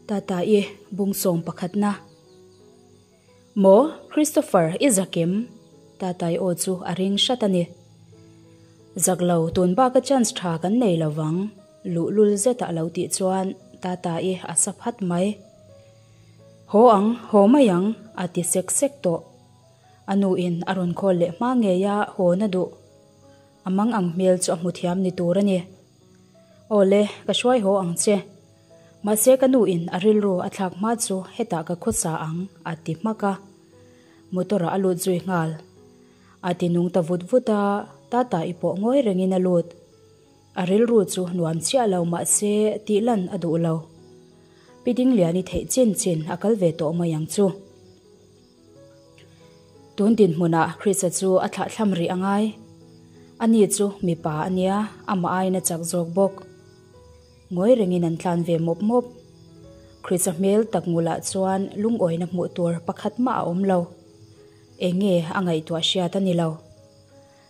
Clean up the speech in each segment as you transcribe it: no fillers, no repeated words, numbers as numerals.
Tata i bung sawm pakhatna. Maw Christopher i zakim? Tatai aw chu a ring hrat a ni. Zak lo, tun baka chance tha kan nei lo vang, luhlul zeta a lo tih chuan Tatai a sa phat mai. Haw ang, haw mai ang, a ti sek sek tawh. A nu in a rawn call leh hma ngei a, haw na duh. A mang ang hmel chu a hmu thiam ni tur a ni. Aw le, ka hruai haw ang che. Mahse ka nu in a rilru a thlak hma chu hetah ka khawsa ang, a ti hmak a. Motor ah a lut zui nghal. A ti nung ta vut vut a, Tata i pawh ngawi rengin a lut. A rilru chu nuam chiah lo mahse tih lan a duh lo. Pi Dingliani theih chin chin a kal ve tawh mai ang chu. Tun dinhmunah Krista chu a thlahthlam rih a ngai. Ani chu mipa a nia, amah aiin a chak zawk bawk. Ngawi rengin an tlan ve mawp mawp. Krista hmel tak ngulah chuan lungawina hmuh tur pakhat mah a awm lo. Eng nge a ngaihtuah hriat a ni lo.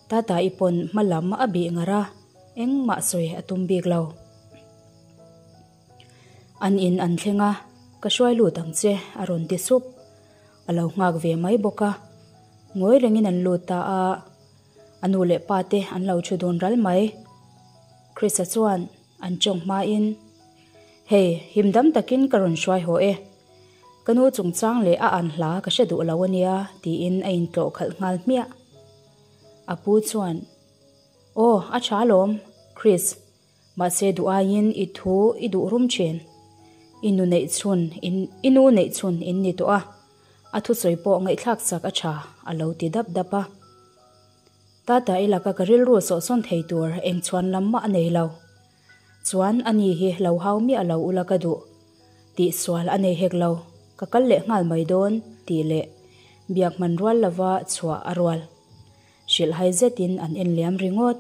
Tata i pawn hma lam a bih ngar a, engmah sawi a tum bik lo. An in an thleng a, Ka hruai lut ang che, a rawn ti sup. A lo nghak ve mai bawk a. Ngawi rengin an lut ta a, a nu leh pa te an lo thu dun ral mai. Krista chuan an tawng hmain, Hei, him dam takin ka rawn hruai haw e. Ka nu chungchang leh a an hla ka hre duh lo a nia, tiin a intlawh khalh nghal hmiah. A pu chuan, Aw, a tha alawm, Chris. Mahse duh aiin i thu i duh rum thin. I nu neih chhun in i nu neih chhun in ni tawh a, a thusawi pawh ngaihthlak chak a tha, a lo ti dap dap a. Tata i laka ka rilru sawhsawn thei tur eng chhuan lam mah a nei lo. Chuan a ni hi lo hau miah lo ula ka duh. Tih sual a nei hek lo, ka kal leh nghal mai dawn tih leh biak hman rual lova chhuah a rual. Hrilhhai zetin an en liam ringawt.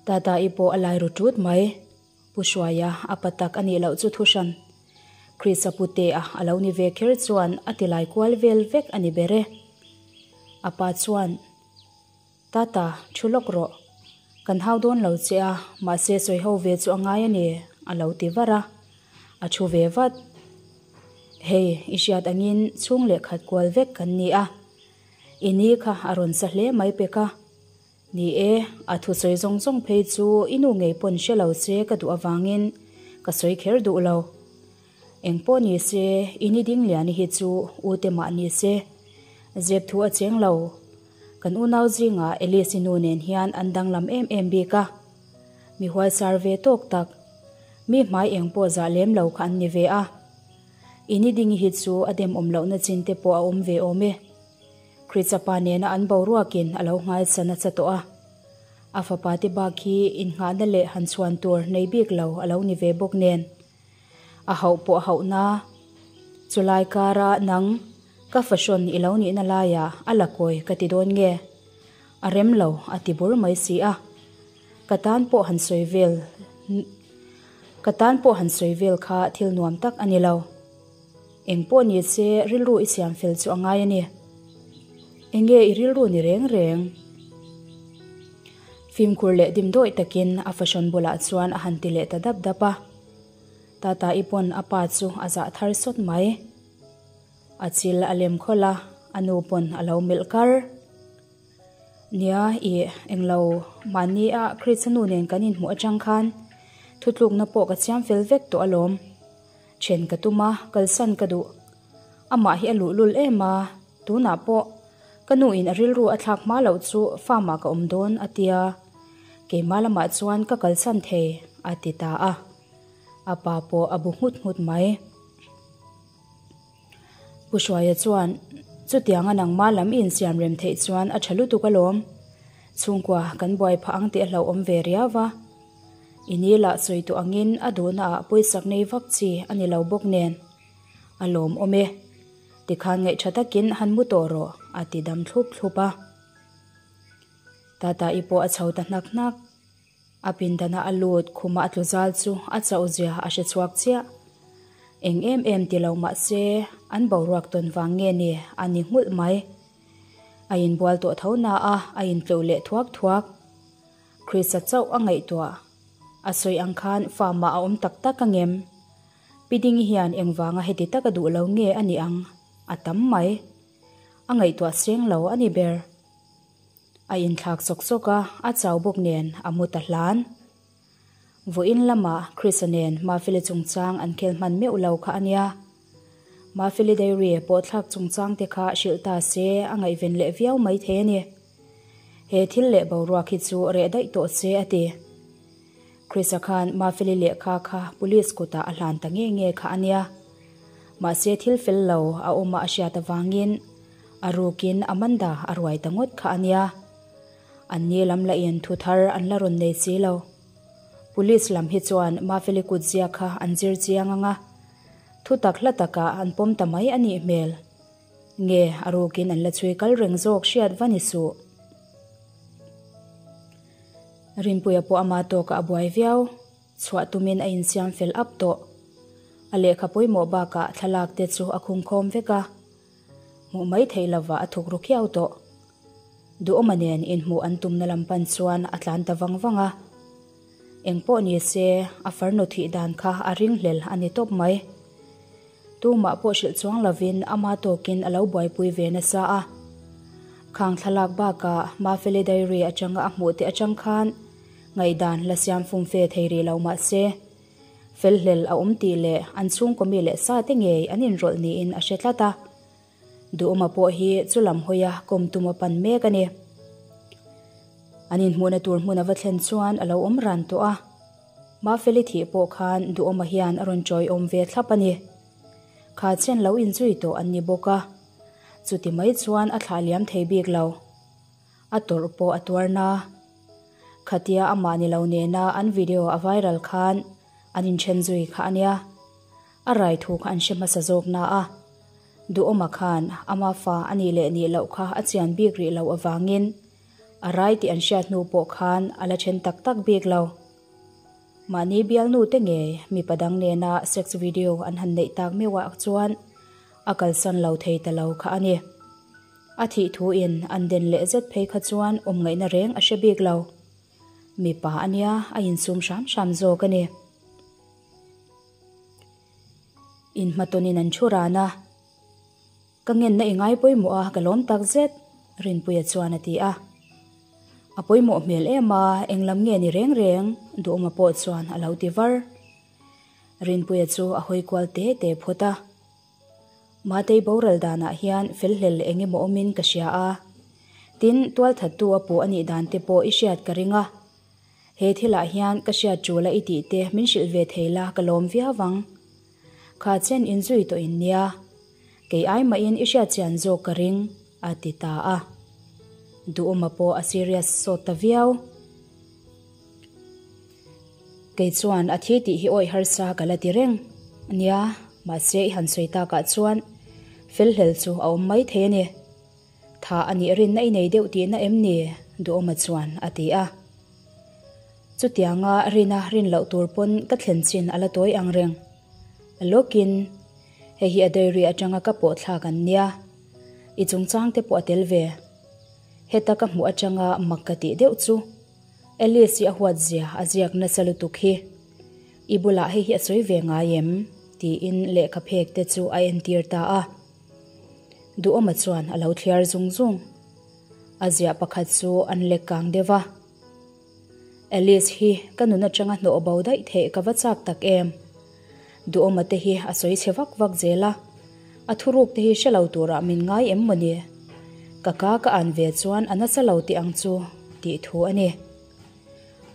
Tata i pawh a lai ru tut mai. Pu Hruaia a pa tak a nih loh chu thu hran. Krista Putea a lo ni ve kher chuan a ti lai kual vel vek a ni ber e. A pa chuan, Tata, thu lawk rawh. Kan hau dawn lo che a, mahse sawi ho ve chu a ngai a ni, a lo ti var a. A thu ve vat. Hei, i hriat angin chhung leh khat kual vek kan ni a. I ni kha a rawn sa hle mai pek a. Ni e, a thusawi zawng zawng phei chu i nu ngei pawn hre lo che ka duh avangin ka sawi kher duh lo. Eng pawh ni se, i ni ding liani hi chu u te mah ni se. Zep thu a cheng lo. Kan unau zingah Alice i nu nen hian an danglam em em bik a. Mi huaisar ve tawk tak, mi hmai eng pawh zah lem lo kha an ni ve a. I ni ding hi chu a demawm lohna chin te pawh a awm ve awm e. Kritsapa nena an boruakin a lo nghaisa nasa tawh a. A fapa te bak hi innghahna leh han chhuan tur nei bik lo a lo ni ve bawk nen. A hauh pawh a hauh na. Chulai kara nang ka fahrawn i lo nihna laiah a la kawi ka ti dawn nge? A rem lo a ti bur mai si a. Ka tan pawh han sawi vel Ka tan pawh han sawi vel kha thil nuam tak a ni lo. Eng pawh ni se rilru i siam fel chu a ngai a ni. Enge i rilru ni reng reng? Fimkhur leh dimdawi takin a fahrawn bulah chuan a han ti leh ta dap dap a. Tata i pawn a pa chu a zah thar sawt mai. A chil a lem khawlh a, a nu pawn a lo melh kar. Nia, ih, englo, mahni a Krista nu nen kan inhmuh atang khan thutlukna pawh ka siam fel vek tawh alawm. Then ka tum a, kalsan ka duh. Amah hi a luhlul em a, tunah pawh ka nu in a rilru a thlak hma loh chu farm ah ka awm dawn a tia, keimah lamah chuan ka kalsan thei a ti ta a. A pa pawh a bu nghut nghut mai. Pu Hruaia chuan, Chutianga nangma lam i insiam rem theih chuan a tha lutuk alawm. Chhungkua kan buai phah ang tih a hlauhawm ve riau va. I ni lah sawi tawh angin a duhna ah pawisak nei vak chi a ni lo bawk nen. A lawmawm e. Tikhan ngaih tha takin han mu tawh rawh, a ti dam thlup thlup a. Tata i pawh a chho ta hnak hnak. A pindana a lut khuma a tlu zal chu a chauh zia a hre chhuak chiah. Eng em em ti lo mah se an boruak tawn vang nge ni a ni nghulh mai. A inbual tawh tho na a, a intleuh leh thuak thuak. Krista chauh a ngaihtuah. A sawi ang khan farm ah a awm tak tak angem? Pi Dingi hian engvanga heti taka duh lo nge a nih ang? A tam mai. A ngaihtuah seng lo a ni ber. A inthlak sawk sawk a, a chau bawk nen a mu ta hlan. Vawiin lamah Chris-a nen Mafeli chungchang an khel hman meuh lo kha a nia. Mafeli diary pawh thlak chungchang te kha hrilh ta se a ngaihven leh viau mai thei a ni. He thil leh boruak hi chu reh daih tawh se a ti. Chris-a khan Mafeli lehkha kha police kutah a hlan ta nge nge kha a nia. Mahse thil fel lo a awm a a hriat avangin a rukin Amanda a ruai ta ngawt kha a nia. An ni lam lahin thu thar an la rawn nei si lo. Police lam hi chuan Mafeli kut zia kha an zir chiang ang a, thu tak hla takah an pawm ta mai a nih hmel. Nge a rukin an la chhui kal reng zawk hriat va ni suh. Rinpuia pawh ama tawkah a buai viau, chhuah tumin a insiam fel ap tawh. A lehkha pawimawh bakah thlalak te chu a khungkhawm vek a, hmuh mai theih lovah a thuk ru khiau tawh. Duhawma nen inhmuh an tumna lam pan chuan a tlan ta vang vang a. Engpawh ni se, a farnu thih dan kha a ringhlel a ni tawp mai. Tumah pawh hrilh chuang lovin ama tawkin a lo buaipui ve nasa a. Khang thlalak bakah Mafeli diary atanga a hmuh te atang khan ngaihdan la siam fumfe thei rih lo mah se, felhlel a awm tih leh an chhungkaw mi leh sa te ngei an inrawlh niin a hre tlat a. Duhawma pawh hi chu lam hawia kawm tum a pan mek a ni. An inhmuhna tur hmun a va thlen chuan a lo awm ran tawh a. Mafeli thih pawh khan Duhawma hian a rawn chawiawm ve thlap a ni. Kha chen lo inzui tawh an ni bawk a, chuti mai chuan a thlah liam thei bik lo. A tawrh pawh a tuar na. Khatia amah ni lo nena an video a viral khan an inthen zui kha a nia. A rai thu kha an hre hmasa zawk na a. Duhawma khan ama fa a nih leh nih loh kha a chian bik rih loh avangin a rai tih an hriat hnu pawh khan a la then tak tak bik lo. Mahni bialnu te ngei mipa dang nena sex video an han neih tak meuhah chuan a kalsan lo thei ta lo kha a ni. A thih thu in an den leh zet phei kha chuan awm ngaihna reng a hre bik lo. Mipa a nia a insum hram hram zawk a ni. Inhmatawnin an thu ran a. Ka ngenna i ngai pawimawh a, ka lawm tak zet, Rinpuia chuan a ti a. A pawimawh hmel em a, eng lam nge ni reng reng, Duhawma pawh chuan a lo ti var. Rinpuia chu a hawi kual te te phawt a. Matei boral danah hian felhlel eng emaw awmin ka hria a. Tin, tualthattu a puh a nih dan te pawh i hriat ka ring a. He thilah hian ka hriat tul a i tih te min hrilh ve thei la ka lawm viau ang. Kha chen inzui tawh in nia. Kei ai mahin i hriat chian zawk ka ring, a ti ta a. Duhawma pawh a serious sawt ta viau. Kei chuan a thi tih hi awih harsa ka la ti reng nia, mahse i han sawi takah chuan felhlel chu a awm mai thei a ni. Tha a nih rinna i nei deuh tihna em ni? Duhawma chuan a ti a. Chutianga rina rin loh tur pawn ka thlen chin a la tawi ang reng. Lawkin, hei hi a diary atanga ka pawh thlak an nia. I chungchang te pawh a tel ve. Heta ka hmuh atanga mak ka tih deuh chu Alice hi a huat zia a ziak nasa lutuk hi. I bulah hei hi a sawi ve ngai em? tiin lehkha phek te chu a entir ta a. Duhawma chuan a lo thliar zung zung. A ziah pakhat chu an lek kang deuh a. Alice hi ka nun atanga hnawh bo daih theih ka va chak tak em. Duhawma te hi a sawi chhe vak vak zel a, a thuruk te hi hre lo turah min ngai em mawni? Ka ka ka an ve chuan a nasa lo tih ang chu tih thu a ni.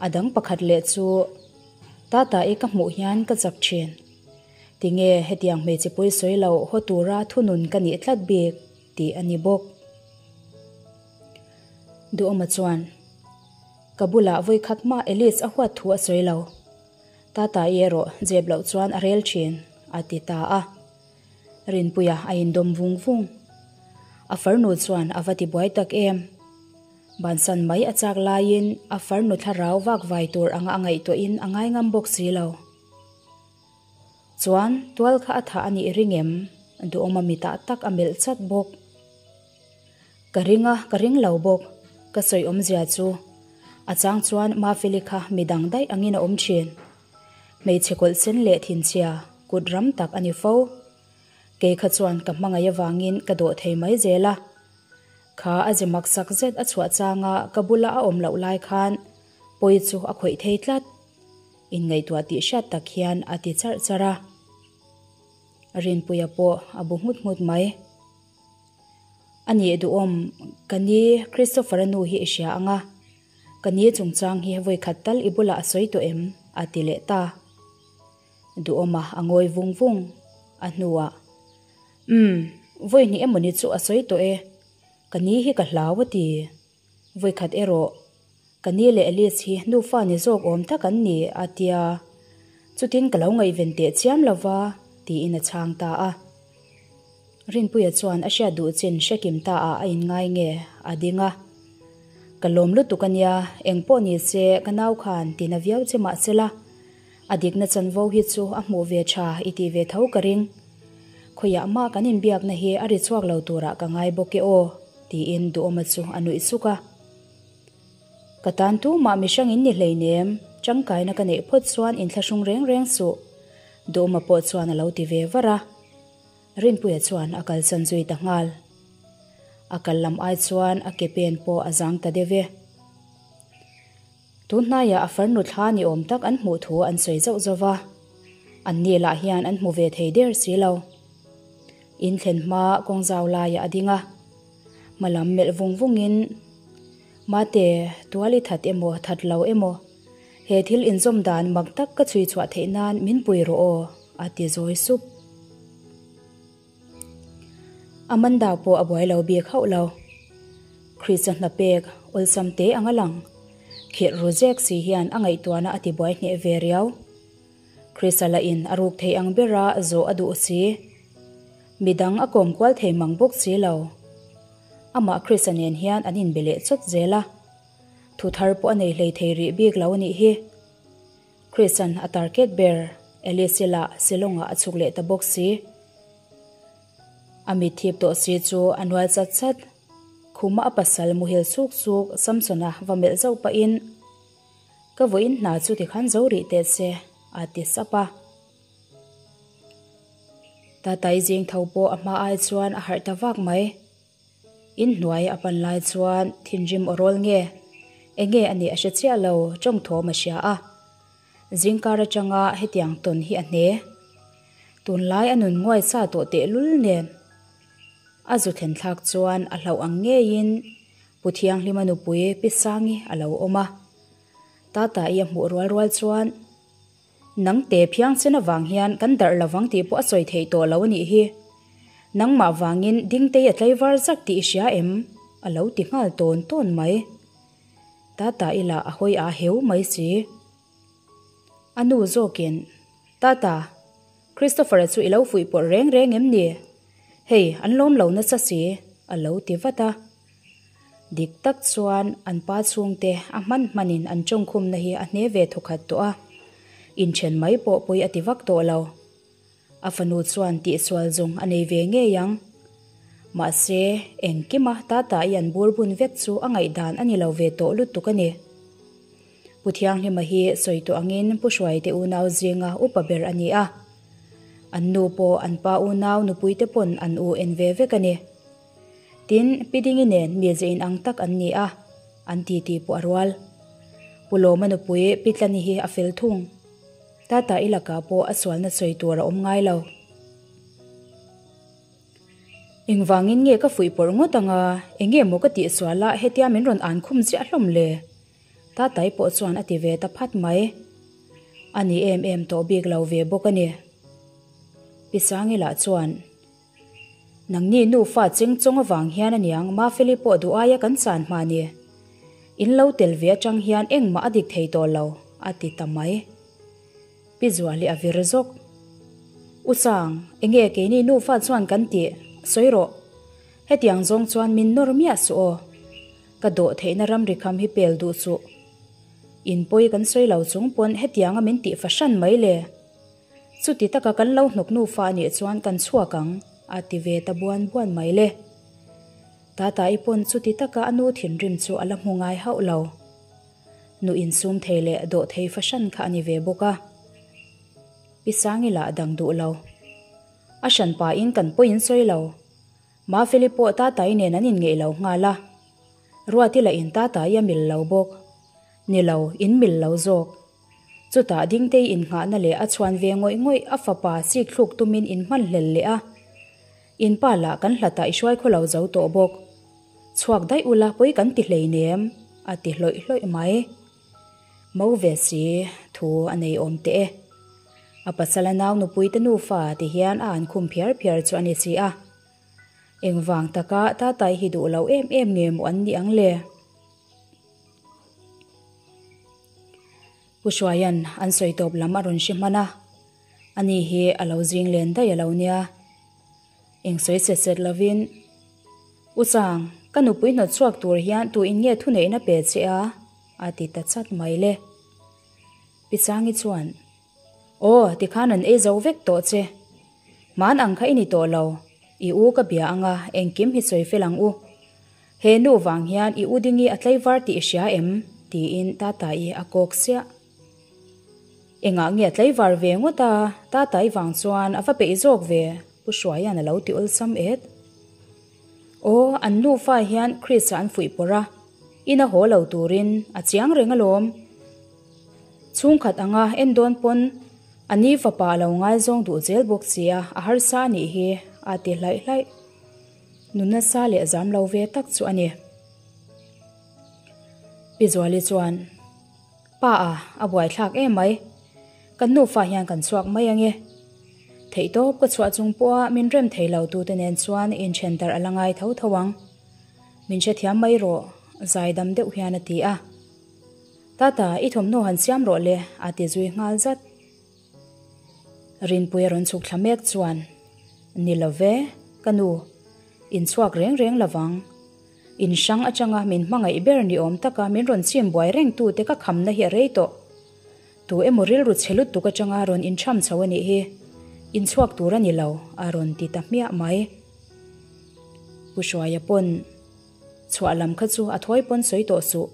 A dang pakhat leh chu Tata-i ka hmuh hian ka chak thin. Tinge hetiang hmeichhe pui sawi loh haw tura thunun ka nih tlat bik tih a ni bawk. Duhawma chuan, Ka bulah vawikhat mah Alice a huat thu a sawi lo. Tata-i erawh zep loh chuan a rel thin, a ti ta a. Rinpuia a indawm vung vung. A farnu chuan a va ti buai tak em. Bansan mai a chak laiin a farnu thlarau vak vai tur anga a ngaihtuahin a ngaingam bawk si lo. Chuan tual kha a thah a nih ring em? Duhawma mitah tak a melh chat bawk. Ka ring a, ka ring lo bawk. Ka sawi awmzia chu. A chang chuan Mafeli kha midang daih angin a awm thin. Hmeichhe kawlh sen leh thinchhia, kut ram tak a ni fo. Kei kha chuan ka hmangaih avangin ka dawh thei mai zel a. Kha a ze maksak zet a chhuah changa ka bula a awm loh lai khan pawi chu a khawih thei tlat. Inngaihtuah tih hriat tak hian a ti charh charh a. Rinpuia pawh a bu nghut nghut mai. A nih duhawm, ka ni Christopher-a nu hi i hria ang a, ka ni chungchang hi vawi khat tal i bulah a sawi tawh em? a ti leh ta. Duhawma a ngawi vung vung a hnuah, Umm, vawi hnih emawni chu a sawi tawh e, ka ni hi ka hlau a ti. Vawi khat erawh, ka ni leh Alice hi nufa ni zawk awm tak an ni a tia, chutin ka lo ngaihven teh chiam lo va, tiin a chhang ta a. Rinpuia chuan a hriat duh chin hre kim ta ah a inngai nge a ding a. Ka lawm lutuk a nia, eng pawh ni se ka nau khan tina viau che mah se la, a dikna chanvo hi chu a hmuh ve tha i tih ve tho ka ring. Khawiah mah kan inbiakna hi a ri chhuak lo turah ka ngai bawk e aw, tiin Duhawma chu a nuih suk a. Ka tan tumah mihrang in ni hleinem, tangkaina ka neih phawt chuan inthlahrung reng reng suh, Duhawma pawh chuan a lo ti ve var a. Rinpuia chuan a kalsan zui ta nghal. A kal lam ai chuan a ke pen pawh a zang ta deuh e. Tun hnaiah a farnu thla ni awm tak an hmuh thu an sawi zauh zauh va, an ni lah hian an hmu ve thei der si lo. In thlen hma kawng zau laiah a ding a, hma lam melh vung vungin, Mate, tual i that emaw that lo emaw, he thil inzawm dan mak tak ka chhui chhuah theih nan min pui rawh aw, a ti zawi sup. Amanda pawh a buai lo bik hauh lo. Chris-a hna pek awlsam te ang a lang. Khirh ru zek si hian a ngaihtuahna a ti buai hneh ve riau. Chris-a lah in a ruk thei ang bera zawh a duh si. Midang a kawm kual thei mang bawk si lo. Amah Chris-a nen hian an inbe leh chawt zel a. Thu thar pawh a nei hlei thei rih bik lo a nih hi. Chris-a'n a target ber Alice-i lah Shillong-ah a chhuk leh ta bawk si. A mit thip tawh si chu a nual chat chat. Khuma a pasal muhil suk suk Samson-a va melh zauh pahin, Ka vawiin hna chu tikhan zo rih teh se, a ti sap a. Tatai zing tho pawh a hma ai chuan a harh ta vak mai. In hnuai a pan lai chuan thinrim aw rawl nge? Enge a nih a hre chiah lo, tawng thawm a hria a. Zingkar atanga hetiang tawn hi a hne. Tunlai a nun nguai sa tawh tehlul nen. A zu thlen thlak chuan a hlauh ang ngeiin Pu Thianghlima nupui Pi Sangi a lo awm a. Tata-i a hmuh rual rual chuan, Nang te phiang chen avang hian kan darh lovang tih pawh a sawi theih tawh lo a nih hi. Nangmah vangin Dingtei a tlaivar zak tih i hria em? A lo ti nghal tawn tawn mai. Tata i lah a hawi a heu mai si. A nu zawkin, Tata, Christopher-a chu i lo fuih pawrh reng reng em ni? Hei, an lawm lo nasa si, a lo ti vat a. Dik tak chuan an pa chhungte a hman hmanin an tawngkhumna hi a hne ve thawkhat tawh a, inthen mai pawh pawi a ti vak tawh lo. A fanu chuan tihsual zawng a nei ve ngei ang. Mahse, engkima Tata i an bur bun vek chu a ngaihdan a ni lo ve tawh lutuk a ni. Pu Thianghlima hi sawi tawh angin Pu Hruaite unau zinga upa ber a ni a. An nu pawh an pa unau nupuite pawn an u en ve vek a ni. Tin, Pi Dingi nen mize inang tak an ni a, an titi pawh a rual. Pu Lawma nupui Pi Tlani hi a fel thung. Tata i lakah pawh a sualna sawi tur a awm ngai lo. Engvangin nge ka fuih pawrh ngawt anga, enge maw ka tihsual a hetia min rawn an khum chiah hlawm le? Tatai pawh chuan a ti ve ta phat mai. A ni em em tawh bik lo ve bawk a ni. Pi Sangi lah chuan. Nangni nufa cheng chawng avang hian aniang Mafeli pawh duh aia kan chan hma ni. In lo tel ve atang hian engmah a dik thei tawh lo, a ti ta mai. Pi Zuali a vir zawk. U Chang, enge keini nufa chuan kan tih? Sawi rawh. Hetiang zawng chuan min nawr miah suh aw. Ka dawh theihna ramri kham hi pel duh suh. In pawi kan sawi lo chung pawn hetianga min tih fahran mai le. Chuti taka kan lo hnawk nufa a nih chuan kan chhuak ang, a ti ve ta buan buan mai le. Tata-i pawn chuti taka a nu thinrim chu a la hmu ngai hauh lo. Nu insum thei leh dawh thei fahran kha a ni ve bawk a. Pi Sangi lah dang duh lo. A hran pahin kan pawiin sawi lo. Mafeli pawh Tatai nen an inngeih lo nghal a. Ruati lah in Tatai a mil lo bawk. Ni lo, in mil lo zawk. Chutah Dingtei innghahna leh a chhuan ve ngawih ngawih a fapa sik thluk tumin in hman hlel leh a. In pa lah kan hlatah i hruai khaw lo zo tawh bawk. Chhuak daih ula pawi kan ti hleinem, a ti hlawih hlawih mai. Mo ve si, thu a nei awm teh e. A pasal a nau nupui te nufa ti hian a an khum phiar phiar chu a ni si a. Engvang taka Tatai hi duh lo em em nge maw an nih ang le? Pu Hruaia'n an sawi tawp lam a rawn hre hman a, ani hi a lo zing len daih a lo nia. Eng sawi set set lovin, U Chang, ka nupui hnawt chhuak tur hian tu in nge thuneihna pe che a? a ti ta chat mai le. Pi Changi chuan, Aw, tikhan an ei zo vek tawh che. Hman ang kha i ni tawh lo. I u ka bia anga engkim hi sawi fel ang u. He nu vang hian i u dingi a tlaivar tih i hria em? tiin Tatai a kawk siah. Engah nge a tlaivar ve ngawt a? Tatai vang chuan a va peih zawk ve, Pu Hruaia'n a lo ti awlsam et. Aw, an nufa hian Chris-a an fuih pawrh a, ina haw lo turin a chiang reng alawm. Chhungkhat anga en dawn pawn a ni fapa a lo ngaizawng duh zel bawk sia, a harsa a nih hi, a ti hlaih hlaih. Nu nasa leh zam lo ve tak chu a ni. Pi Zuali chuan, Pa a, a buaithlak em mai. Kan nufa hian kan chhuak mai ange. Theihtawp ka chhuah chung pawha min rem thei lo tute nen chuan inthen darh a la ngai tho tho ang. Min hrethiam mai rawh, zaidam deuh hian a ti a. Tata, i thawmhnaw han siam rawh le, a ti zui nghal zat. Rinpui a rawn chhuk thla mek chuan, Ni lo ve, ka nu, in chhuak reng reng lo vang. In hrang atanga min hmangaih ber ni awm taka min rawn chim buai reng tute ka khamna hi a rei tawh. Tu emaw rilru chhe lutuk atanga rawn intham chho a nih hi. In chhuak tur a ni lo, a rawn ti ta hmiah mai. Pu Hruaia pawn chhuah lam kha chu a thawi pawn sawi tawh suh.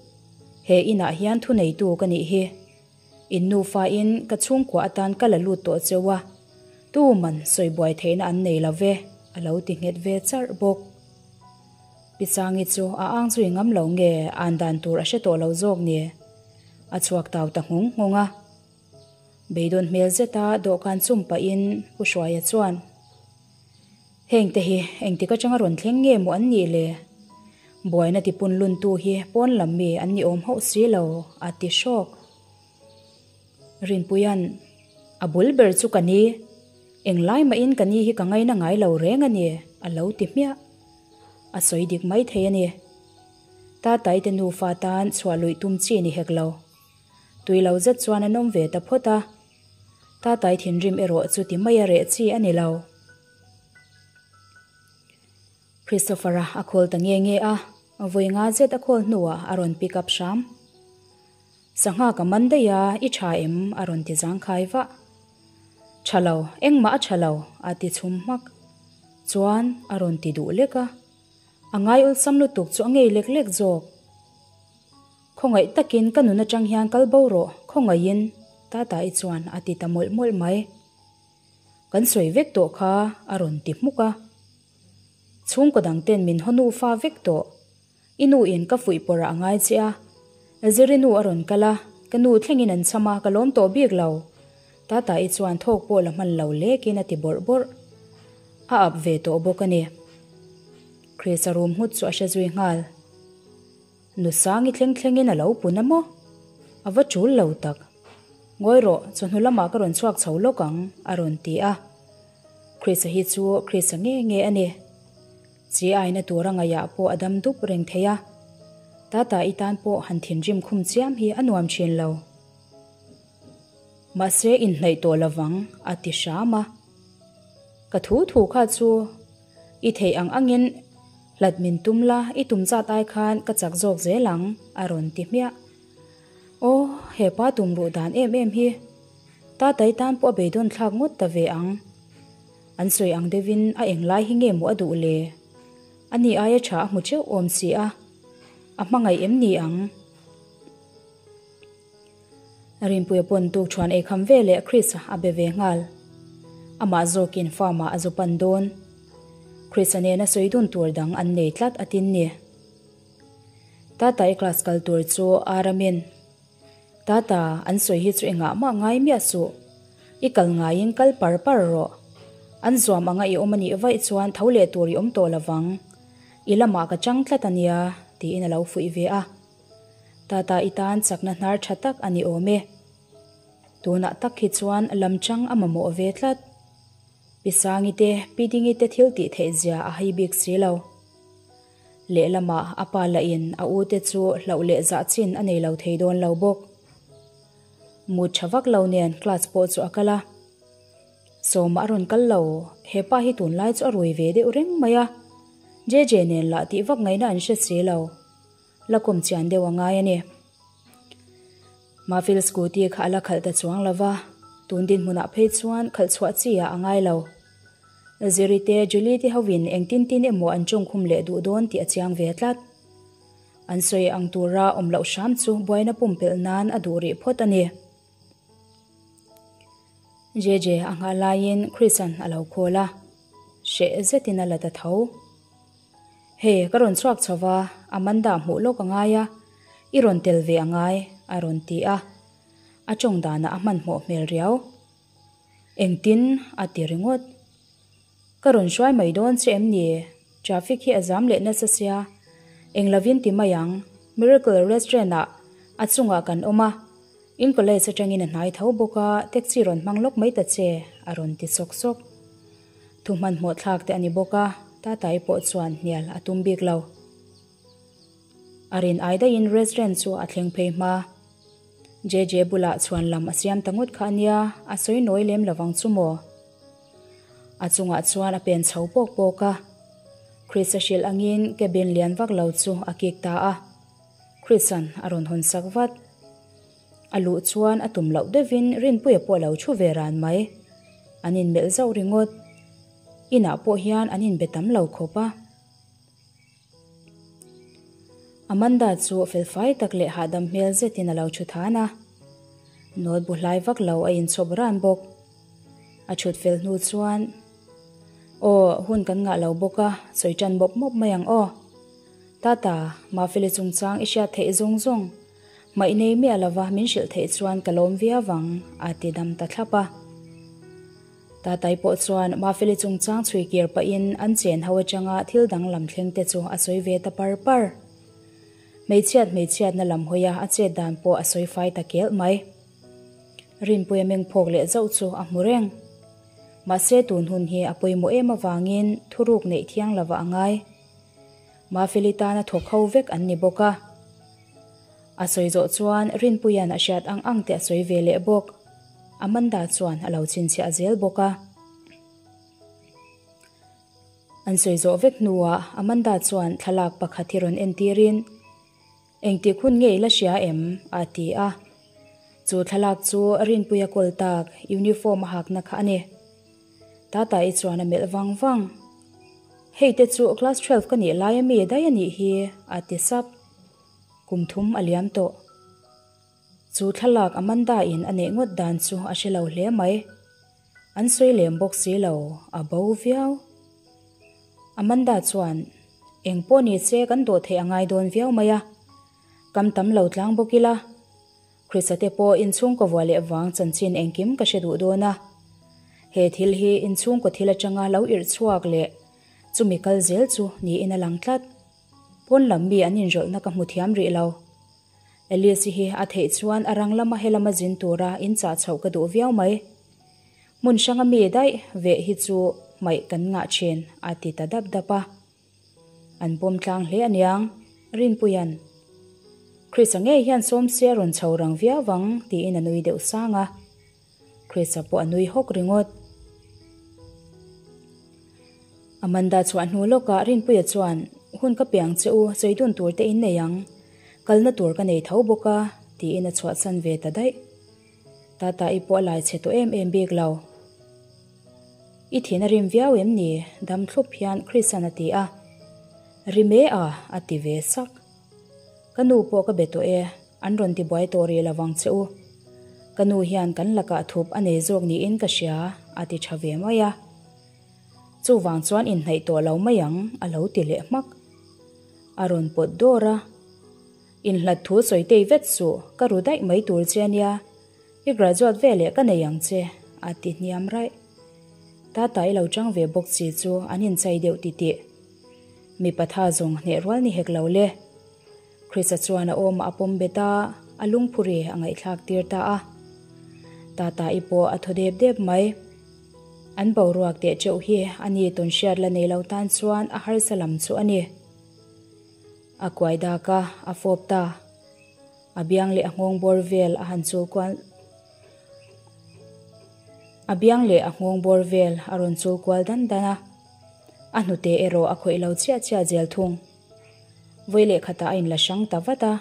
He inah hian thuneitu ka nih hi. In nufa in ka chhungkua atan ka la lut tawh cheu a, tu man sawi buai theihna an nei lo ve, a lo ti nghet ve charh bawk. Pi Sangi chu a ang zui ngam lo nge an dan tur a hre tawh lo zawk ni? A chhuak tau ta nghung nghung a. Beidawn hmel zeta dawhkan chum pahin Pu Hruaia chuan, Heng te hi engtik atanga rawn thleng nge maw an nih le? Buaina tipun luntu hi pawn lam mi an ni awm hauh si lo, a ti hrawk. Rinpuia'n, A bul ber chu ka ni. Englai mahin ka ni hi ka ngaina ngai lo reng a ni, a lo ti hmiah. A sawi dik mai thei a ni. Tatai te nufa tan chhuah luih tum chi ni hek lo. Tui lo zet chuan an awm ve ta phawt a. Tatai thinrim erawh chu ti mai a reh chi a ni lo. Christopher-a a call ta nge nge a, vawi nga zet a call hnuah a rawn pick up hram. Sangha ka man daih a, i tha em? a rawn ti zangkhai vah. Tha lo, engmah a tha lo, a ti chhum hmak. Chuan a rawn ti duh lek a, a ngai awlsam lutuk chu a ngei lek lek zawk. Khawngaih takin ka nun atang hian kal bo rawh, khawngaihin, Tata-i chuan a ti ta mawlh mawlh mai. Kan sawi vek tawh kha a rawn ti hmuk a. Chhungkaw dang ten min haw nufa vek tawh. I nu in ka fuih pawrh ah a ngai che a. Ziri nu a rawn kal a, ka nu thlengin an cham a, ka lawm tawh bik lo. Tata-i chuan thawk pawh la hman lo lekin a ti bawrh bawrh. A up ve tawh bawk a ni. Chris-a room nghut chu a hre zui nghal. Nu Sangi thleng thlengin a lo pun a maw? A va tul lo tak. Ngawi rawh, chawhnu lamah ka rawn chhuak chho lawk ang, a rawn ti a. Chris-a hi chu Chris-a nge nge a ni. Chi aina tura ngaihah pawh a dam dup reng thei a. Tata i tan pawh han thinrim khum chiam hi a nuam thin lo. Mahse inhnaih tawh lovang, a ti hram a. Ka thu thu kha chu i theih ang angin hlat min tum la, i tum zat ai khan ka chak zawk zel ang, a rawn ti hmiah. Aw, he pa tum ruh dan em em hi. Tatai tan pawh a beidawn thlak ngawt ta ve ang. An sawi ang deuhin a englai hi nge maw a duh le? Ani aia tha a hmu teuh awm si a, a hmangaih em ni ang? Rinpuia pawn tukṭhuan ei kham veleh Chris-a a be ve nghal. Amah zawkin farm-ah a zu pan dawn. Chris-a nena sawi dun tur dang an nei tlat a tin ni. Tata i class kal tur chu Aramin, Tata, an sawi hi chu engah mah ngai miah suh. I kal ngaiin kal par par rawh. An zuam anga i awm a nih vaih chuan tho leh tur i awm tawh lovang. I lamah ka chang tlat a nia, tiin a lo fuih ve a. Tata i tan chakna hnar tha tak a ni awm e. Tunah tak hi chuan lam chang a mamawh ve tlat. Pi Sangi te, Pi Dingi te thil tih theih zia a hai bik si lo. Lehlamah a pa lahin a u te chu hlauh leh zah chin a nei lo thei dawn lo bawk. Mut tha vak lo nen class pawh chu a kal a. Sawma a rawn kal lo, he pa hi tunlai chu a rui ve deuh reng mai a. JJ nen lah tih vak ngaihna an hre si lo. La kawm chian deuh a ngai a ni. Mafil scooty kha a la khalh ta chuang lo va, tun dinhmunah phei chuan khalh chhuah chi ah a ngai lo. Ziri te Julie te hovin engtin tin emaw an chawngkhum leh duh dawn tih a chiang ve tlat. An sawi ang tura awm loh hram chu buaina pumpelh nan a duh rih phawt a ni. JJ a nghah laiin Chris-a'n a lo call a, hreh zetin a la ta tho. Hei, ka rawn chhuak chho va, Amanda hmuh lawk a ngai a, i rawn tel ve a ngai, a rawn ti a. A tawng danah a hmanhmawh hmel riau. Engtin? a ti ringawt. Ka rawn hruai mai dawn che em ni? Traffic hi a zam leh nasa sia. Eng lovin ti mai ang, Miracle Restaurant ah a chungah kan awm a, in college atangin a hnai tho bawk a, taxi rawn hmang lawk mai ta che, a rawn ti sawk sawk. Thu hmanhmawh thlak te a ni bawk a, Tatai pawh chuan hnial a tum bik lo. A rin ai daihin restaurant chu a thleng phei hma. JJ bulah chhuan lam a siam ta ngawt kha a nia, a sawi nawi lem lovang chu maw? A chungah chuan a pen chho pawk pawk a. Chris a hrilh angin cabin lian vak lo chu a kik ta a. Chris-a'n a rawn hawn sak vat. A luh chuan a tum loh deuhin Rinpuia pawh a lo thu ve ran mai. An inmelh zauh ringawt. Inah pawh hian an inbe tam lo khawp a. Amanda chu felfai tak leh hahdam hmel zetin a lo thu than a. Note bu hlai vak lo a inchhawp ran bawk. A thut fel hnu chuan, Aw, hun kan ngah lo bawk a, sawi tan mawp mawp mai ang aw. Tata, Mafeli chungchang i hriat theih zawng zawng. Hmaih nei miah lova min hrilh theih chuan ka lawm viau vang, a ti dam ta thlap a. Tatai pawh chuan Mafeli chungchang chhui kir pahin an chen ho atanga thil danglam thleng te chu a sawi ve ta par par. Hmeichhiat hmeichhiatna lam hawia a chet dan pawh a sawi fai ta kelh mai. Rinpuia mengphawk leh zauh chu a hmu reng. Mahse tun hun hi a pawimawh em avangin thuruk neih thiang lova a ngai. Mafeli tana thawk ho vek an ni bawk a. A sawi zawh chuan Rinpuia'n a hriat ang ang te a sawi ve leh bawk. Amanda chuan a lo chhinchhiah zel bawk a. An sawi zawh vek hnuah Amanda chuan thlalak pakhat hi rawn entirin, Engtik hun nge i la hria em? a ti a. Chu thlalak chu Rinpuia kawl tak uniform a hakna kha a ni. Tata-i chuan a melh vang vang. Hei te chu class 12 ka nih lai ami daih a nih hi, a ti sap. Kum thum a liam tawh. Chu thlalak Amanda in a neih ngawt dan chu a hre lo hle mai. An sawi lem bawk si lo, a bo viau. Amanda chuan, Eng pawh ni che kan dawh theih a ngai dawn viau mai a. Kam tam lo tlang bawk ila. Krista te pawh inchhungkaw vuah leh vang chanchin engkim ka hre duh dawn a. He thil hi inchhungkaw thil atanga lo irh chhuak leh chumi kal zel chu niin a lang tlat. Pawn lam mi an inrawlhna ka hmu thiam rih lo. Alice-i hi a theih chuan a rang lama helama zin tura inchah chhoh ka duh viau mai. Hmun hranga mi daih veh hi chu hmaih kan ngah thin, a ti ta dap dap a. An pawm tlang hle aniang, Rinpuia'n. Chris-a ngei hian sawmsi a rawn chho rang viau vang tiin a nui deuh sang a. Chris-a pawh a nui hawk ringawt. Amanda chhuah hnu lawkah Rinpuia chuan, Hun ka piang che u, sawi dun tur te in nei ang. Kalna tur ka nei tho bawk a, tiin a chhuahsan ve ta daih. Tata-i pawh a lai chhe tawh em em bik lo. I thin a rim viau em ni? Dam thlup hian Chris-a'n a ti a. Rim e a, a ti ve sak. Ka nu pawh ka be tawh e, an rawn tibuai tawh rih lovang che u. Ka nu hian kan lakah thup a nei zawk niin ka hria, a ti tha ve mai a. Chuvang chuan inhnaih tawh lo mai ang, a lo ti leh hmak. A rawn pawt dawr a. Inhlat thu sawi tei vet suh, ka ru daih mai tur che ania, i graduate veleh ka nei ang che, a ti hniam raih. Tata i lo chang ve bawk chi chu an inchai deuh titih. Mipa tha zawng hneh rual ni hek lo le. Krista chuan a awmah a pawm bet a, a lungphuri a ngaihthlak tir ta a. Tata i pawh a thaw dep dep mai. An boruak teh teuh hi a ni tawn hriat la nei lo tan chuan a harsa lam chu a ni. A kuai dak a, a fawp ta. A biang leh a nghawng bawr vel a han chul kual A biang leh a nghawng bawr vel a rawn chul kual dan dan a. A hnute erawh a khawih lo chiah chiah zel thung. Vawi leh khatah a inla hrang ta vat a.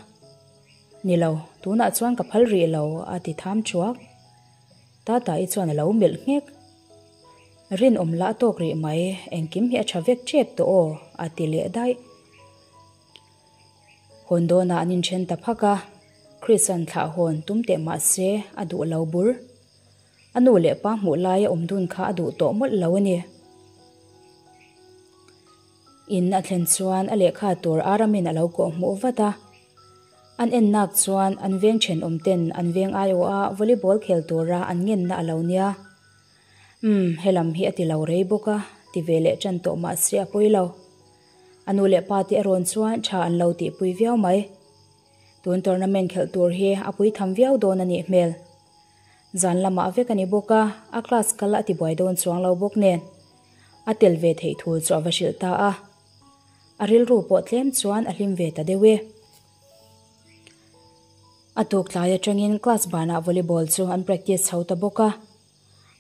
Ni lo, tunah chuan ka phal rih lo, a ti tham thuak. Tata-i chuan a lo melh nghek. Rinawm lah a tawk rih mai, engkim hi a tha vek tep tawh aw, a ti leh daih. Hawn dawnah an inthen ta phak a, Chris-a'n thlah hawn tum teh mah se a duh lo bur. A nu leh pa hmuh laia awm dun kha a duh tawh mawlh lo a ni. In a thlen chuan a lehkha tur Aramin a lo kawh hmuh vat a. An en nak chuan an veng thenawm ten an veng aiawha volleyball khel tura an ngenna a lo nia. Umm, helam hi a ti lo rei bawk a, ti ve leh tan tawh mah se a pawi lo. A nu leh pa te arawn chuan tha an lo tihpui viau mai. Tun tournament khelh tur hi a pui tham viau dawn a nih hmel. Zan lamah vek a ni bawk a, a class kal a tibuai dawn chuang lo bawk nen. A tel ve theih thu chu a va hrilh ta a. A rilru pawh tlem chuan a hlim ve ta deuh e. A tuk tlai atangin class banah volleyball chu an practice chho ta bawk a.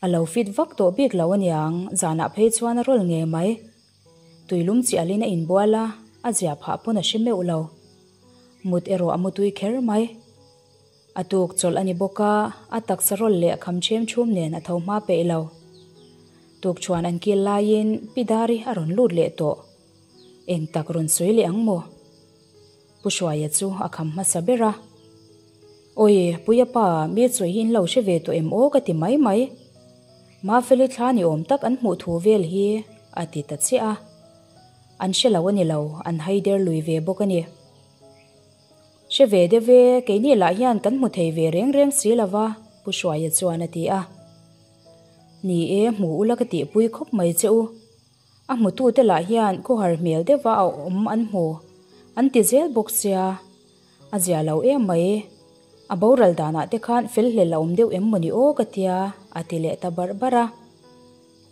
A lo fit vak tawh bik lo aniang, zanah phei chuan a rawl ngei mai. Tuilum chialin a inbual a, a zia phah pawn a hre meuh lo. Mut erawh a mutui kher mai. A tuk chawlh a ni bawk a, a taksa rawl leh kham ṭhem ṭhum nen a tho hma peih lo. Tukṭhuan an kil laiin Pi Dari a rawn lut leh tawh. Eng tak rawn sawi leh ang maw? Pu Hruaia chu a kham hmasa ber a. Awi, Puia pa, mi chawi hi in lo hre ve tawh em aw ka ti mai mai. Mafeli thla ni awm tak an hmuh thu vel hi a ti ta chiah a. An hre lo a ni lo, an haider lui ve bawk a ni. Hre ve deuh e, keini lah hian kan hmu thei ve reng reng si lo va, Pu Hruaia chuan a ti a. Ni e, hmu ula ka tihpui khawp mai che u. A hmutute lah hian khawhar hmel deuha a awm an hmu an ti zel bawk sia, a zia lo em mai. A boral danah te khan fel hlel a awm deuh em mawni aw ka tia, a ti leh ta barh barh a.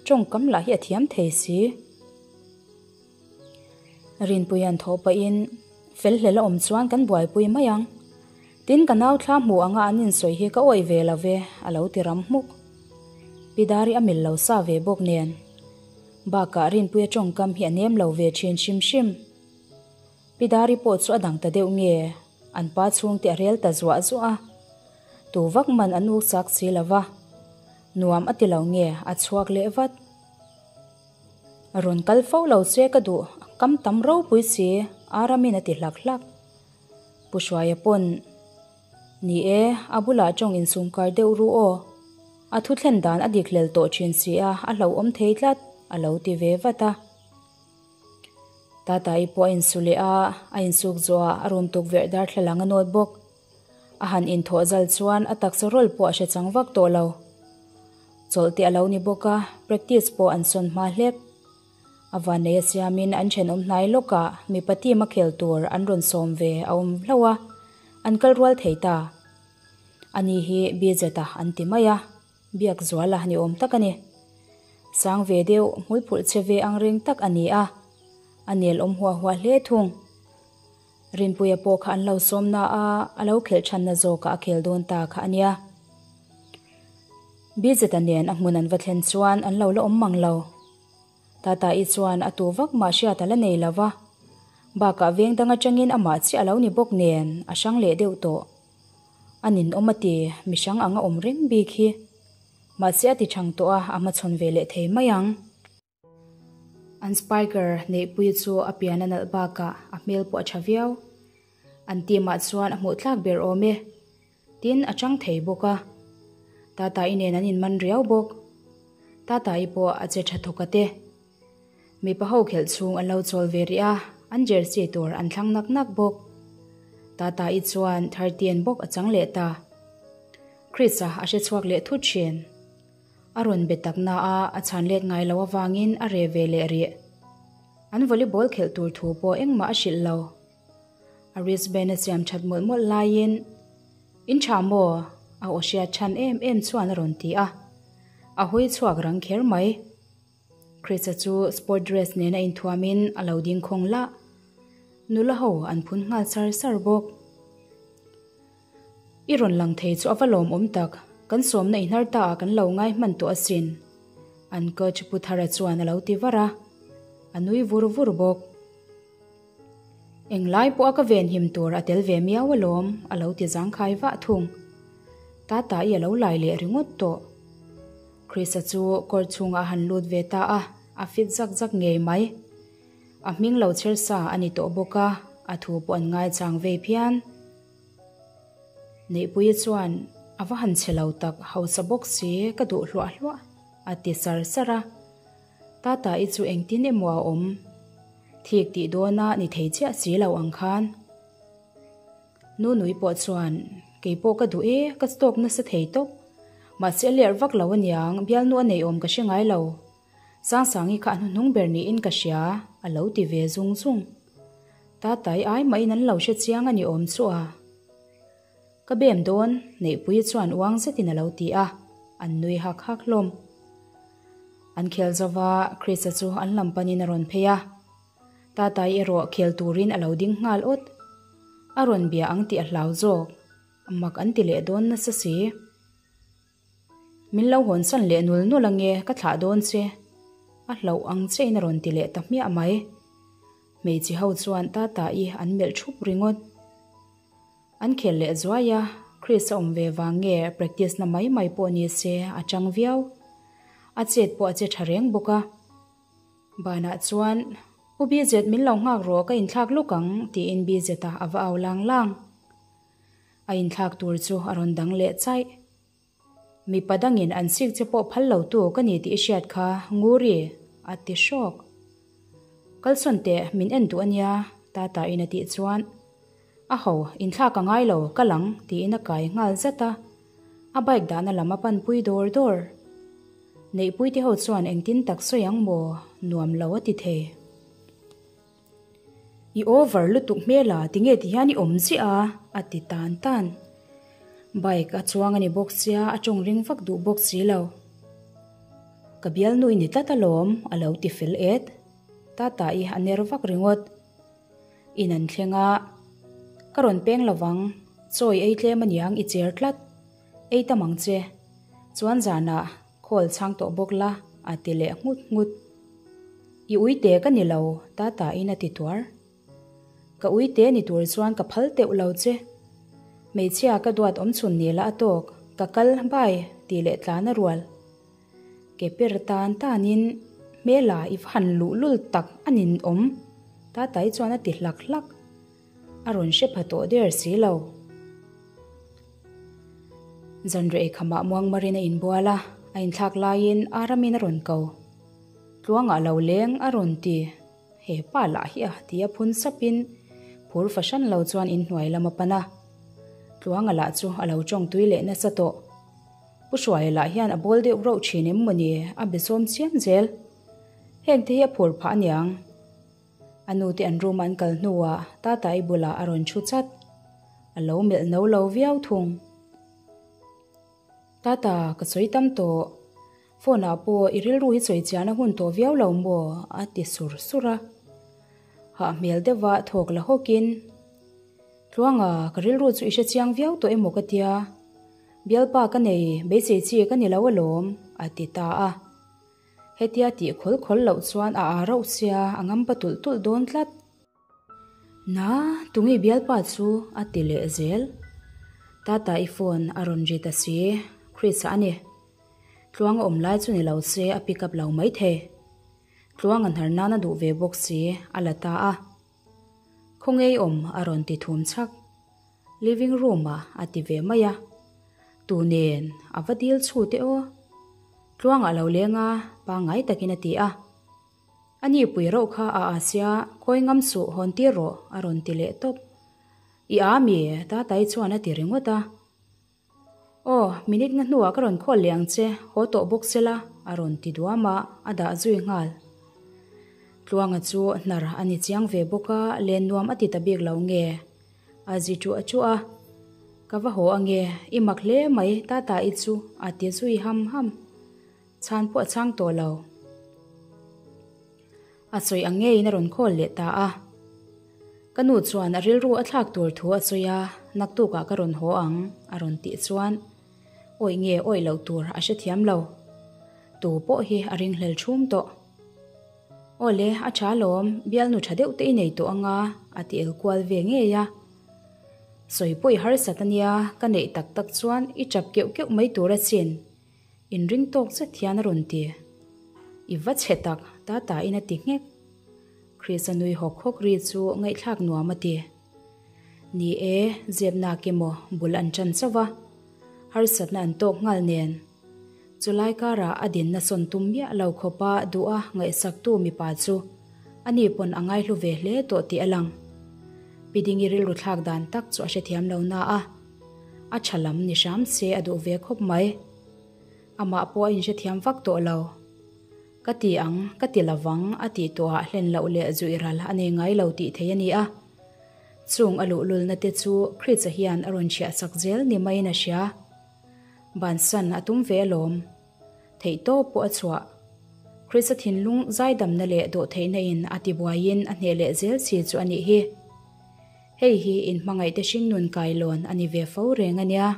Tawngkam lah hi a thiam thei si. Rinpuia'n thaw pahin, Fel hlel a awm chuan kan buaipui mai ang. Tin, ka nau thla hmu anga an insawi hi ka awih ve lo ve, a lo ti ram hmuk. Pi Dari a mil lo sa ve bawk nen. Bakah Rinpuia tawngkam hi a nem lo ve thin hrim hrim. Pi Dari pawh chu a dang ta deuh nge, an pa chhungte a rel ta zuah zuah a. Tu vak man an uk chak si lo va. Nuam a ti lo nge, a chhuak leh vat. Rawn kal fo lo che ka duh, kam tam ropui si, Aramin a ti hlak hlak. Pu Hruaia pawn, Ni e, a bulah tawng insumkar deuh ru aw. A thu thlen dan a dik hlel tawh thin si a, a hlauhawm thei tlat, a lo ti ve vat a. Tata-i pawh a insu leh a, a insuk zawhah a room tukverh darthlalang a nawt bawk. A han inthawh zal chuan a taksa rawl pawh a hre chang vak tawh lo. Chawlh te a lo ni bawk a, practice pawh an sawn hma hlek. A vannei a siamin an thenawm hnai lawkah mipa team a khel tur an rawn sawm ve a awm hlauh a, an kal rual thei ta. Ani hi Bridget-a an ti mai a, biak zuala ni awm tak a ni. Sang ve deuh, hmulphulh che ve ang reng tak a ni a, a nel awm huah huah hle thung. Rinpuia pawh kha an lo sawm na a, a lo khelh thanna zawkah a khel dawn ta kha a nia. Bridget-a nen a hmun an va thlen chuan an lo la awm mang lo. Tata-i chuan a tu vak mah hriat a la nei lo va, bakah veng dang atangin amah chiah a lo ni bawk nen a hrang leh deuh tawh. A ninawm a ti, mihrang anga awm reng bik hi. Mahse a ti thang tawh a, a hmachhawn ve leh thei mai ang. An spiker neihpui chu a pian a nalh bakah a hmel pawh a tha viau. An team ah chuan a hmuh tlak ber awm e. Tin, a chang thei bawk a. Tata-i nen an inman riau bawk. Tata-i pawh a che tha thawk a te. Mipa ho khelh chhung an lo chawl ve rih a, an jersey tur an thlang nak nak bawk. Tata-i chuan Thartian bawk a chang leh ta. Chris-a a hre chhuak leh thut thin. A rawn be tak na a, a chhan let ngai lo avangin a reh ve leh rih. An volleyball khelh tur thu pawh engmah a hrilh lo. A wristband a siam that mawlh mawlh laiin, In tha maw? A aw hriat chhan em em chuan a rawn ti a. A hawi chhuak rang kher mai. Chris-a chu sport dress nena inthuamin a lo ding khawng lah. Nula ho an phun nghal sar sar bawk. I rawn lang thei chu a va lawmawm tak, kan sawmna i hnar ta ah kan lo ngai hman tawh asin. An coach Pu Thara chuan a lo ti var a, a nui vur vur bawk. Englai pawh a ka venhim tur a tel ve miau alawm, a lo ti zangkhai vah thung. Tata i a lo lai leh ringawt tawh. Chris-a chu court chhungah a han lut ve ta a, a fit zak zak ngei mai. A hming lo chher sa a ni tawh bawk a, a thu pawh an ngaichang vei phian. Neihpuia chuan, A va han chhe lo tak, hausa bawk si, ka duh hluah hluah, a ti sar sar a. Tata-i chu engtin emaw a awm? Thik tih dawna ni thei chiah si lo ang khan. Nunui pawh chuan, Kei pawh ka duh e, ka stalk nasa thei tawp. Mahse a lerh vak lo aniang, bialnu a nei awm ka hre ngai lo. Sangsangi kha a hnuhnung ber niin ka hria, a lo ti ve zung zung. Tatai ai mahin an lo hre chiang a ni awm chu a. Ka bem dawn, Neihpuii chuan uang zetin a lo ti a, an nui hak hak hlawm. An khel zo va, Chris-a chu an lam panin a rawn phei a. Tatai erawh khel turin a lo ding nghal awt. A rawn bia ang tih a hlau zawk, mak an ti leh dawn nasa si. Min lo hawnsan leh nul nul ange, ka thlah dawn che. A hlauh ang chein a rawn ti leh ta hmiah mai. Hmeichhe ho chuan Tata-i an melh thup ringawt. An khel leh zuai a, Chris a awm ve vang nge practice na mai mai pawh ni se a chang viau. A chet pawh a che tha reng bawk a. Banah chuan, U BZ min lo nghak rawh ka inthlak lawk ang tiin BZ-a a va au lang lang. A inthlak tur chu a rawn dang leh chaih. Mipa dangin an sik che pawh phal lo tu ka ni tih i hriat kha, Nguri, a ti hrawk. Kalsawn teh, min en duh a nia, Tata in a tih chuan, A ho, inthlak a ngai lo, kal ang, tiin a kai nghal zat a. A bike dahna lam a panpui dawr dawr. Neihpuite ho chuan engtin tak sawi ang maw, nuam lo a ti thei. I over lutuk hmel a, tinge ti hian i awm chiah a? a ti tan tan. Bike a chuang a ni bawk sia, a tawng ring vak duh bawk si lo. Ka bialnu i ni tlat alawm, a lo ti fel et. Tata i a ner vak ringawt. In an thleng a, Ka rawn peng lovang, chawi ei tlem aniang i cher tlat. Ei tam ang che. Chuan zanah call chhang tawh bawk la, a ti leh nghut nghut. I uite ka ni lo, Tata in a ti tuar. Ka uite ni tur chuan ka phal teuh lo che. Hmeichhia ka duat awm chhun ni la a tawk, ka kal, bye, tih leh tlan a rual. Ke per tan tanin hmela i va han luh lul tak a nin awm, Tata i chuan a ti hlak hlak. A rawn hre pha tawh der si lo. Zanreh khamah Muangmarin a inbual a, a inthlak laiin Aramin a rawn ko. Tluangah lo leng a rawn ti. He pa lah hi a ti a phun sapin phur fahran lo chuan inhnuai lam a pan a. Tluanga lah chu a lo tawngtui leh nasa tawh. Pu Hruaia lah hian a bawl deuh rauh thin em mawni a be sawm chiam zel. Hengte hi a phur phah aniang. A nute an room an kal hnuah Tatai bulah a rawn thu chat. A lo melh no lo viau thung. Tata, ka sawi tam tawh. Phone ah pawh i rilru hi sawi chian a hun tawh viau lo maw? a ti sur sur a. Hah hmel deuhva thawk la hawkin, Tluanga, ka rilru chu i hre chiang viau tawh emaw ka tia. Bialpa ka nei, beisei chi ka ni lo alawm, a ti ta a. Hetia tih khawl khawl loh chuan a aa rauh sia, a ngam pa tulh tulh dawn tlat. Na, tunge bialpa chu? a ti leh zel. Tata i phone a rawn ri ta si, Chris-a a ni. Tluang a awm lai chu ni lo se a pick up lo maithei. Tluang a hnar nan a duh ve bawk si, a la ta a. Khawnge i awm? a rawn ti thum chhak. Living room ah a ti ve mai a. Tu nen a va dil chhu teh aw. Tluang a lo leng a, pangngai takin a ti a. A ni pui rauh kha a a sia, khawi ngam suh hawn tir rawh a rawn ti leh tawp. I a mi? Tatai chuan a ti ringawt a. Aw, minute nga hnuah ka rawn call leh ang che, haw tawh bawk se la, a rawn ti duam a, a dah zui nghal. Tluanga chu hnar a ni chiang ve bawk a, len nuam a ti ta bik lo nge? A zi ṭuah ṭuah a, Ka va haw ange, i mak hle mai, Tata i chu, a ti zui ham ham. Chhan pawh a chhang tawh lo. A sawi ang ngeiin a rawn call leh ta a. Ka nu chuan a rilru a thlak tur thu a sawi a, naktukah ka rawn haw ang, a rawn tih chuan awih nge awih loh tur a hrethiam lo. Tu pawh hi a ringhlel thum tawh. Awle, a tha alawm, bialnu tha deuh te i nei tawh anga, a ti el kual ve ngei a. Sawi pawh i harsat ania, ka neih tak tak chuan i tap keuh keuh mai tur asin. Inring tawk zet hian a rawn ti. I va chhe tak, Tata in a ti nghek. Chris-a nui hawk hawk ri chu ngaihthlak nuam a ti. Ni e, zepnak emaw bul an ṭan chauh a, harsatna an tawk nghal nen. Chulai karah a dinna sawn tum miah lo khawpa duha ngaihsaktu mipa chu ani pawn a ngaihlu ve hle tawh tih a lang. Pi Dingi rilru thlak dan tak chu a hrethiam lo na a, a tha lam ni hram se a duh ve khawp mai. Amah pawh a inhrethiam vak tawh lo. Ka ti ang, ka ti lovang a tih tawhah hlen loh leh zuih ral a nei ngai lo tih thei a ni a. Chung a luhlulna te chu Kritsa hian a rawn chhiah sak zel ni maiin a hria. Bansan a tum ve alawm. Theih tawp pawh a chhuah. Kritsa thinlung zaidamna leh dawhtheihna in a tibuaiin a hneh leh zel si chu a nih hi. Hei hi inhmangaihte hringnun kailawn a ni ve fo reng a nia.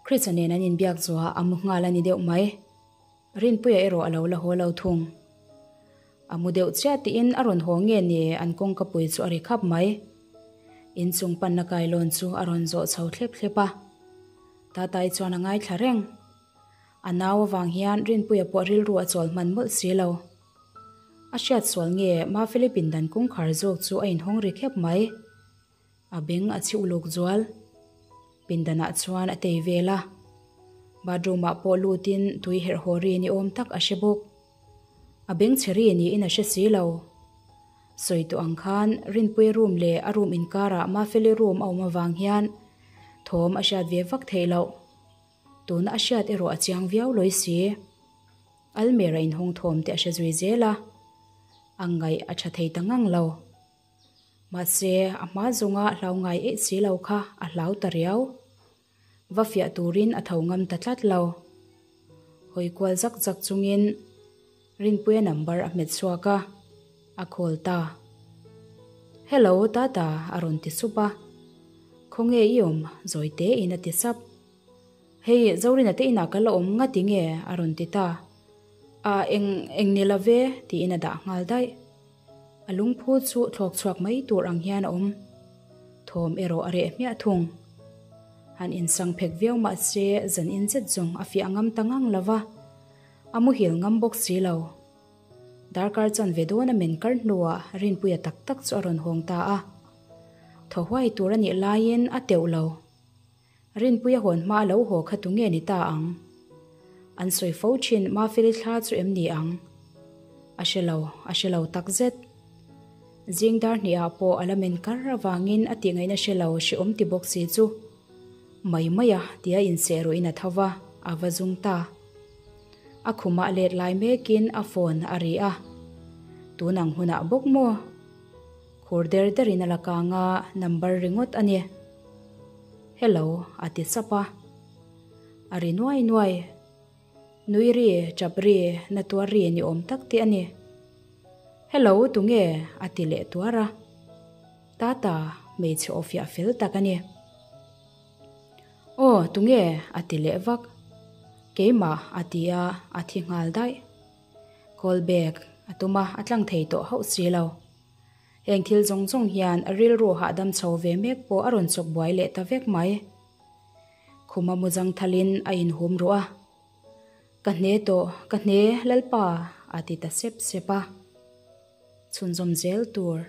Kritsa nen an inbiak zuah a mu nghal a ni deuh mai. Rinpuia erawh a lo la haw lo thung. A mu deuh chiah tiin a rawn haw nge ni an kawngka pui chu a ri khap mai. Inchung panna kailawn chu a rawn zawh chho thlep thlep a. Tatai chuan a ngaithla reng. A nau avang hian Rinpuia pawh rilru a chawl hman mawlh si lo. A hriat sual nge Mafeli pindan kawngkhar zawk chu a inhawng ri khep mai. A beng a chhiuh luk zual. Pindanah chuan a tei vel a. Bathroom-ah pawh lutin tui herh haw ri ni awm tak a hre bawk. A beng chhe ri niin a hre si lo. Sawi tawh ang khan Rinpuia room leh a room inkarah Mafeli room a awm avang hian thawm a hriat ve vak theih loh. Tuna a hriat erawh a chiang viau lawi si. Almera inhawng thawm te a hre zui zel a. A ngaih a tha thei ta ngang lo. Mahse, a hma zawnga hlau ngai eih si lo kha a hlau ta riau. Va fiah turin a tho ngam ta tlat lo. Hawi kual zak zak chungin Rinpuia number a hmet chhuak a, a call ta. Hello, Tata, a rawn ti sup a. Khawnge i awm? Zawi tein a ti sap. Hei, Zorina te inah ka la awm ngati nge? a rawn ti ta. A, eng, eng ni lo ve, tiin a dah nghal daih. A lungphu chu thlawk chhuak mai tur ang hian a awm. Thawm erawh a reh hmiah thung. Han insang phek viau mah se zan in zet zawng a fiah ngam ta ngang lo va, a muhil ngam bawk si lo. Darkar chuan ve dawn a men kar hnuah Rinpuia tak tak chu a rawn hawng ta a. Thaw huai tur a nih laiin a teuh lo. Rinpuia hawn hma a lo haw kha tu nge ni ta ang? An sawi fo thin Mafeli thla chu em ni ang? A hre lo, a hre lo tak zet. Zing dar hnihah pawh a la men kar avangin a tihngaihna hre lo hrehawm ti bawk si chu mai mai a tia inseh ruhin a tho va, a va zung ta. A khumah let lai mekin a phone a ri a, Tun ang hunah bawk maw? Khur der derin a la kang a, number ringawt a ni. Hello, a ti sap a. A ri nuai nuai. Nui ri, chap ri, na tuar ri ni awm tak te a ni. Hello, tunge? a ti leh tuar a. Tata, hmeichhe aw fiah fel tak a ni. Aw, tunge? a ti leh vak. Keimah, a ti a, a thi nghal daih. Call back a tum a, a tlang thei tawh hauh si lo. Heng thil zawng zawng hian a rilru hahdam chho ve mek pawh a rawn chawk buai leh ta vek mai. Khuma mu zang thalin a inhum ruh a. Ka hne tawh, ka hne Lalpa a ti ta sep sep a. Chhunzawm zel tur.